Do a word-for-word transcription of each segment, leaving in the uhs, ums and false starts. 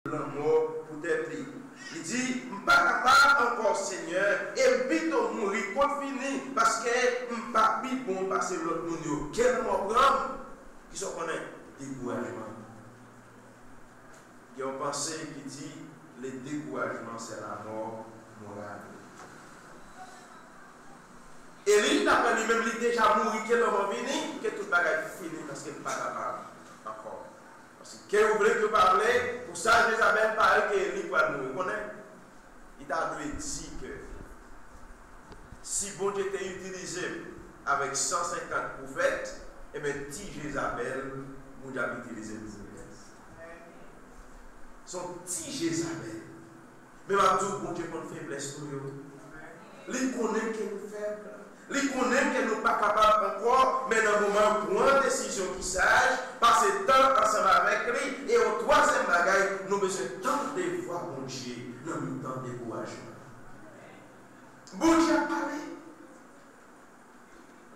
lanmò poutèt li. Li di, "M pa kapab ankò, Senyè, e m pito mouri kont fini, paske m pa pi bon pase lòt moun yo." Kè lanmò pran m. Kisa w konnen? Dekourajman. Gen yon panse ki di, "Le découragement, c'est la mort morale." Eli, daprè li menm, li deja mouri, ke lanmò vini, ke tout bagay fini, paske l pa kapab ankò. Paske ke yo vle, ke yo pa vle, pou sa Jezabèl pare ke Eli pral mouri. Konnen, li ta dwe di ke si Bondye te itilize m avèk san senkant pwofèt, ebyen, ti Jezabèl, Bondye ap itilize m. Se yon ti Jezabèl. Men m ap di w, Bondye konn feblès nou yo. Li konnen ke nou fèb. Li konnen ke nou pa kapab ankò, men nan moman pran desizyon ki saj, pase tan ansanm avèk li, e yon twazyèm bagay, nou bezwen tande vwa Bondye nan mitan dekourajman. Bondye ap pale.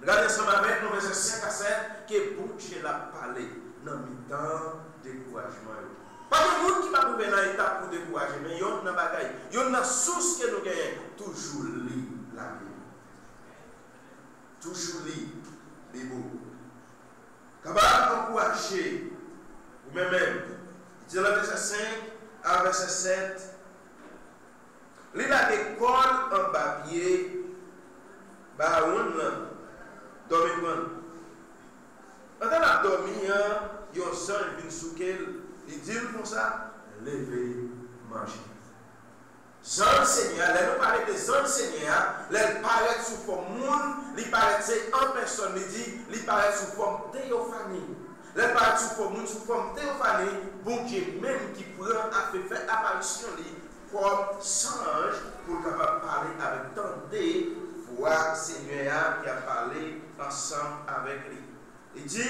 Gade ansanm avèk nou vèsè senk a sèt, ke Bondye l ap pale nan mitan dekourajman yo. Pa gen moun ki pa rive nan etap pou dekouraje, men yonn nan bagay, yonn nan sous ke nou genyen, toujou li Labib. Toujou li Bib ou. Kapab ankouraje ou menm menm. Li di nan vèsè senk a vèsè sèt, li lage kò l anba pye Bawonn nan, dòmi pran l. Pandan l ap dòmi an, yon zanj vin souke l, li di l konsa, "Leve, manje." Zanj Senyè a, lè nou pale de zanj Senyè a, lè l parèt sou fòm moun, li parèt se an pèsòn, li di, li parèt sou fòm teyofani. Lè l parèt sou fòm moun, sou fòm teyofani, Bondye menm ki pran afe fè aparisyon li kòm zanj pou l kapab pale avèk, tande vwa Senyè a ki ap pale ansanm avèk li. Li di,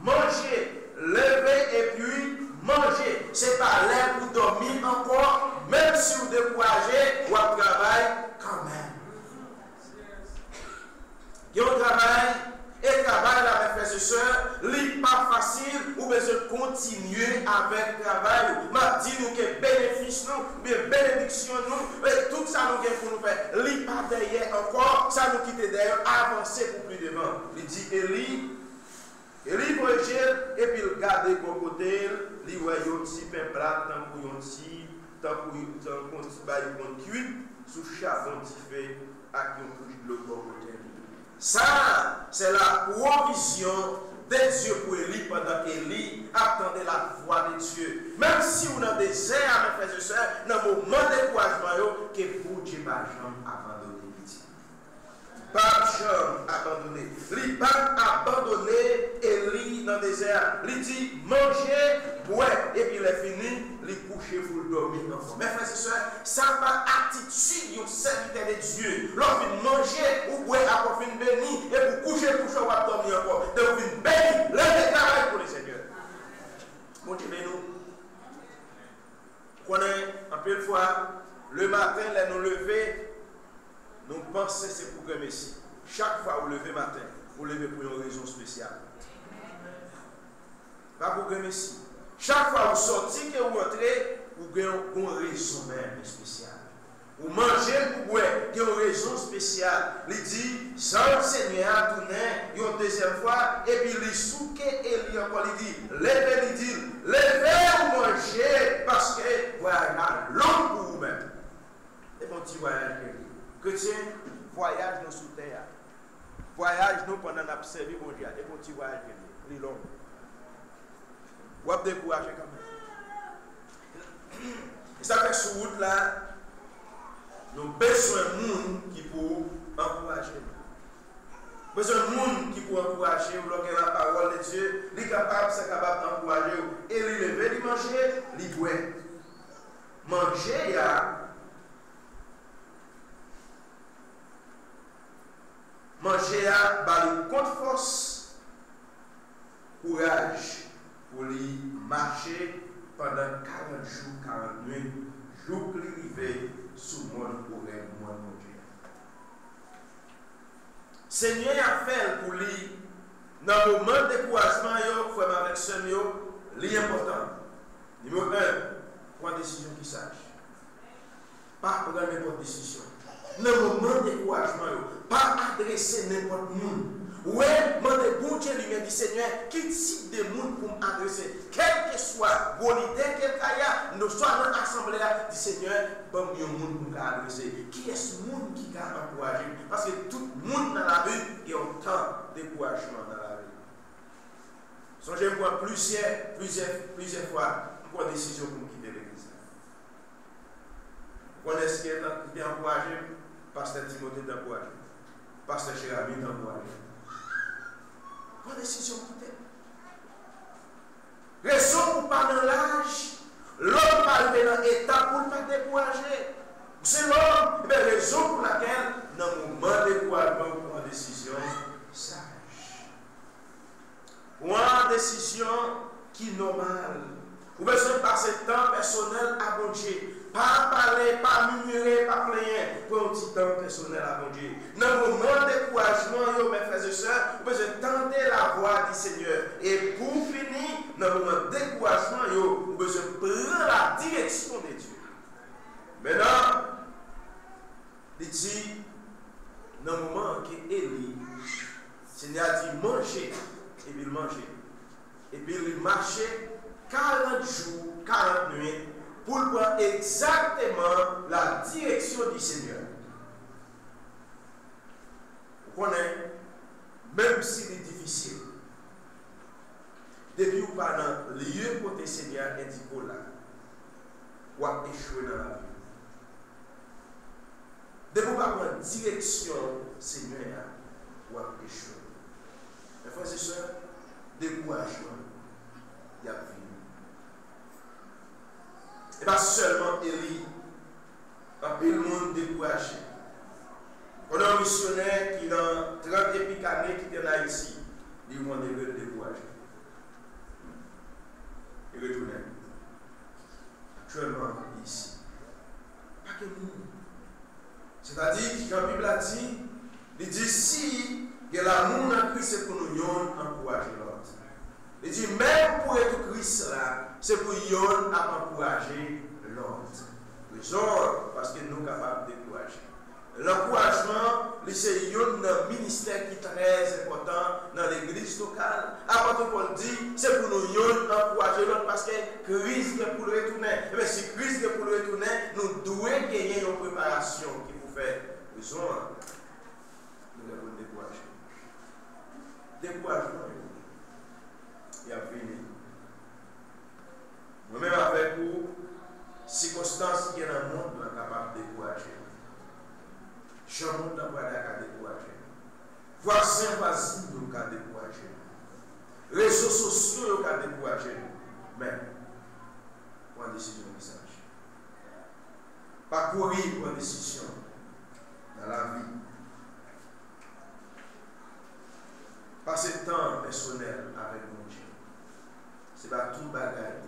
"Manje, leve epi manje." Se pa lè pou dòmi ankò, menm si w dekouraje, w ap travay kanmenm. Gen yon travay, e travay la, mè frè e sè, li pa fasil, ou bezwen kontinye avèk travay ou. M ap di nou ke benefis nou, oubyen benediksyon nou, e tout sa nou gen pou nou fè, li pa dèyè ankò, sa nou kite dèyè, avanse pou pi devan. Li di, Eli, Eli voye je l, epi l gade bò kote l, li wè yon ti pen plat tankou yon ti, tankou, tankou yon ti bay konn kuit sou chabon dife ak yon kouch dlo bò kote l. Sa, se la pwovizyon de Dye pou Eli pandan Eli ap tande lavwa de Dye. Menm si w nan dezè a, mè frè e sè, nan moman dekourajman yo, ke Bondye pa janm abandone pitit li. Pa janm abandone. Li pa abandone Eli nan dezè a. Li di, "Manje, bwè," epi lè fini, li kouche pou l dòmi ankò. Mè frè e sè, sa pa atitid yon sèvitè de Dye. Lè w fin manje, ou bwè, apre w fin beni, epi w kouche kouche, w ap dòmi ankò. Dèyè w fin beni, leve travay pou Lesenyè. Bondye beni w. Konnen, anpil fwa, lematen, lè nou leve, nou panse se pou granmesi. Chak fwa ou leve maten, ou leve pou yon rezon espesyal. Pa pou granmesi. Chak fwa ou sòti ke ou rantre, ou gen yon bon rezon menm espesyal. Ou manje, ou bwè, gen yon rezon espesyal. Li di, zanj Senyè a tounen yon dezyèm fwa, epi li souke Eli ankò, li di, "Leve," li di l, "leve ou manje, paske vwayaj la long pou ou menm." E bon ti vwayaj ke li ye. Kretyen, vwayaj nou sou tè a, vwayaj nou pandan n ap sèvi Bondye a, e bon ti vwayaj ke li ye. Li long. W ap dekouraje kanmenm. E sa fè sou wout la, nou bezwen moun ki pou ankouraje nou. Bezwen moun ki pou ankouraje w. Lè w gen lapawòl de Dye, li kapab, sa kapab ankouraje w. E li leve, li manje, li bwè. Manje a, manje a ba li kont fòs, kouraj pou li mache pandan karant jou, karant nuit, jouk li rive sou mòn orè mòn Bondye a. Senyè a fè l pou li nan moman dekourajman yo, frè m avèk sè m yo, li enpòtan. Nimewo en, pran Desizyon ki saj. Pa pran nenpòt desizyon. Nan moman dekourajman yo, pa adrese nenpòt moun. Wè, mande Bondye limyè, di, Senyè, ki tip de moun pou m adrese? Kèlkeswa gwo lidè ke l ka ye a, nou swa nan asanble a, di, Senyè, ban m yon moun pou m ka adrese. Kiyès moun ki ka ankouraje m? Paske tout moun nan lavi gen yon tan dekourajman nan lavi. Sonje m pran plizyè, plizyè, plizyè fwa, m pran desizyon pou m kite legliz la. Ou konnen kiyès ki te ankouraje m? Pastè Timote te ankouraje m. Pastè Jerami te ankouraje m. Pran desizyon kite. Rezon pou pa nan laj, lòm pa rive nan etap pou l pa dekouraje. Se lòm, ebyen, rezon pou lakèl, nan moman dekourajman, ou pran desizyon saj. Pran desizyon ki nòmal. Ou bezwen pase tan pèsonèl a Bondye. Pa pale, pa mimire, pa plenyen. Pran yon ti tan pèsonèl a Bondye. Nan moman dekourajman yo, mè frè e sè, ou bezwen tande lavwa di Senyè. E pou fini, nan moman dekourajman yo, ou bezwen pran la direksyon de Dye. Mentnan, li di, nan moman ke Eli, Senyè a di, manje, epi l manje. Epi li mache karant jou, karant nwit, pou l pran egzakteman la direksyon di Senyè. Ou konnen, menm si li difisil, depi w pa nan lye kote Senyè a endike w la, w ap echwe nan lavi w. Depi w pa pran direksyon Senyè a, w ap echwe. Mè frè e sè, dekourajman, y ap vini. E pa sèlman Eli, anpil moun dekouraje. Konnen yon misyonè ki nan trant epi ane ki te ann Ayiti, li mande l dekouraje. Li retounen. Aktyèlman, li isi. Pa gen moun. Sètadi, jan Bib la di, li di, si gen lanmou nan Kris, se pou nou yonn ankouraje lòt. Li di, menm pou retou Kris la, se pou yonn ap ankouraje lòt. Rezon, paske nou kapab dekouraje. Lankourajman, li se youn nan ministè ki trè enpòtan nan legliz lokal. Apot Pòl di, se pou nou yonn ankouraje lòt, paske Kris gen pou l retounen. Ebyen, si Kris gen pou l retounen, nou dwe genyen yon preparasyon ki pou fèt. Rezon an, nou gen pou n dekouraje. Dekourajman yo, y ap vini. Mwen menm avèk ou, sikonstans ki gen nan mond lan kapab dekouraje nou. Jan mond lan prale a ka dekouraje nou. Vwazen, vwazin nou ka dekouraje nou. Rezo sosyo yo ka dekouraje nou. Men, pran desizyon ki saj. Pa kouri pran desizyon nan lavi. Pase tan pèsonèl avèk Bondye. Se pa tout bagay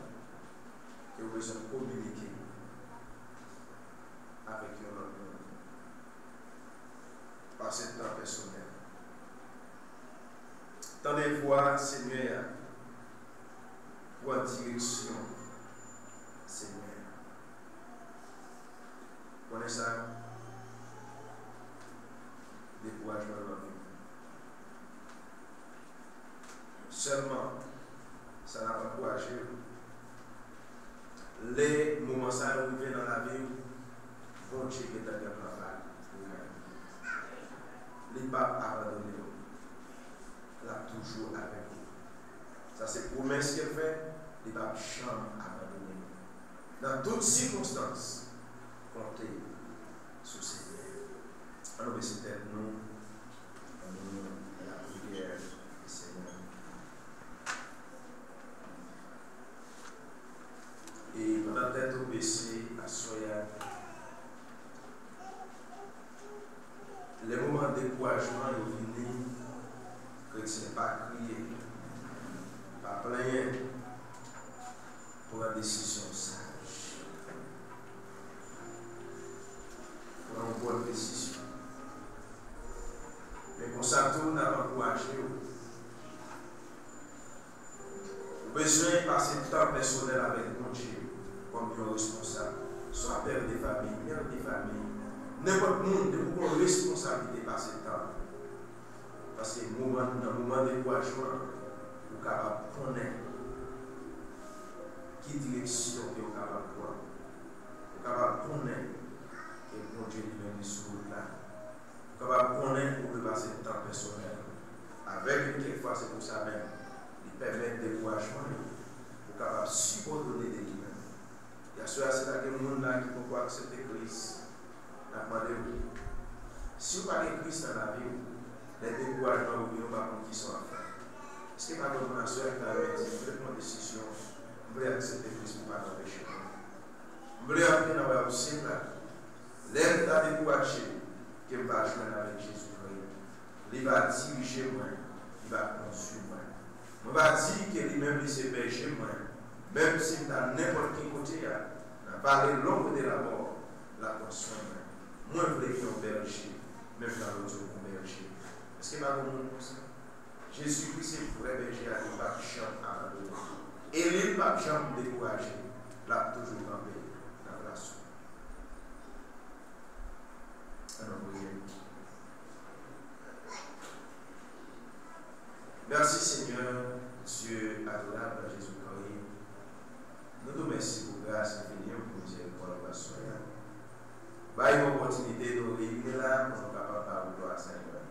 ke w bezwen kominike avèk yon lòt moun. Pase tan pèsonèl. Tande vwa Senyè a. Pran direksyon Senyè a. Konnen sa, dekourajman nan vi w. Sèlman, sa n ap ankouraje w, lè moman sa yo rive nan lavi w, Bondye gentan gen plan pa l pou ou menm. Li p ap abandone w. L ap toujou avèk ou. Sa se pwomès ke l fè, li p ap janm abandone nou. Nan tout sikonstans, konte sou Senyè. Ann nou bese tèt nou, ann nou lapriyè Senyè. E pandan tèt ou bese aswè a, lè moman dekourajman yo vini, kretyen, pa kriye, pa plenyen, pran desizyon saj. Pran yon bòn desizyon. Men konsa tou, n ap ankouraje w. Ou bezwen pase tan pèsonèl avèk Bondye kòm yon responsab, swa pè de fanmi, mè de fanmi, nenpòt moun, depi w gen yon responsablite, pase tan. Paske moman, nan moman dekourajman, ou kapab konnen ki direksyon ke w kapab pran. Ou kapab konnen ke Bondye li menm li sou wout la. Ou kapab konnen ou dwe pase tan pèsonèl avèk li. Kèk fwa, se pou sa menm li pèmèt dekourajman yo, ou kapab sibòdone de li menm. Aswè a, si ta gen moun la ki poko aksepte Kris, n ap mande w, si w pa gen Kris nan lavi w, lè dekourajman yo vini, ou pa konn kisa w ap fè. Èske pa gen moun aswè a ki ta renmen di, m vle pran desizyon, m vle aksepte Kris pou padon peche mwen? M vle antre nan wayòm syèl la. Lè m ta dekouraje, ke m va jwenn avèk Jezikri. Li va dirije mwen, li va kondui mwen. Mwen va di ke li menm li se bèje mwen, menm si m ta nenpòt ki kote a, nan vale lonb de lamò, l ap pran swen mwen. Mwen vle gen yon bèje, menm jan lòt yo gen yon bèje. Èske pa gen moun konsa? Jezikri se vrè bèje a, li p ap janm abandone. E li p ap janm dekouraje. L ap toujou kanpe nan plas ou. Ann nou priye. Mèsi, Senyè, Dye adorab, Jezikri. Nou di w mèsi pou gras enfini w, pou mizèrikòd ou aswè a. Bay yon opòtinite nou reyini la pou nou kapab ba ou glwa, Senyè.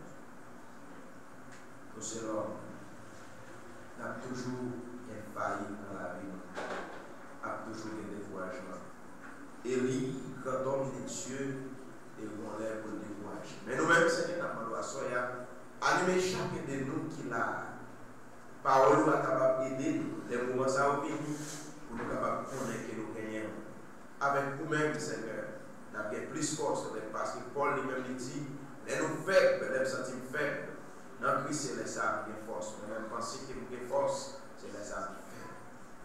Nou se lòm. N ap toujou gen fayit nan lavi nou. Ap toujou gen dekourajman. Eli, grandòm de Dye, te gen yon lè pou l dekouraje. Men nou menm, Senyè, n ap mande w aswè a, anime chak de nou ki la a. Pawòl ou a kapab ede nou lè moman sa yo vini, pou nou kapab konnen ke nou genyen w. Avèk ou menm, Senyè, n ap gen plis fòs, paske Pòl li menm li di, lè nou fèb, lè m santi m fèb, nan Kris se lè sa a m gen fòs. Mwen menm, m panse ke m gen fòs, se lè sa a m fèb.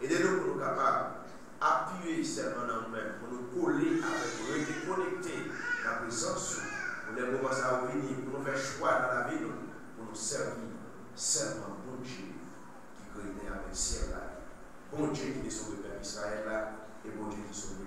Ede nou pou nou kapab apiye sèlman nan ou menm, pou nou kole avèk ou, rete konekte nan prezans ou, pou lè moman sa yo vini, pou nou fè chwa nan lavi nou, pou nou sèvi sèlman Bondye ki kreye tè avèk syèl la, Bondye ki te sove pèp Izrayèl la, e Bondye ki sove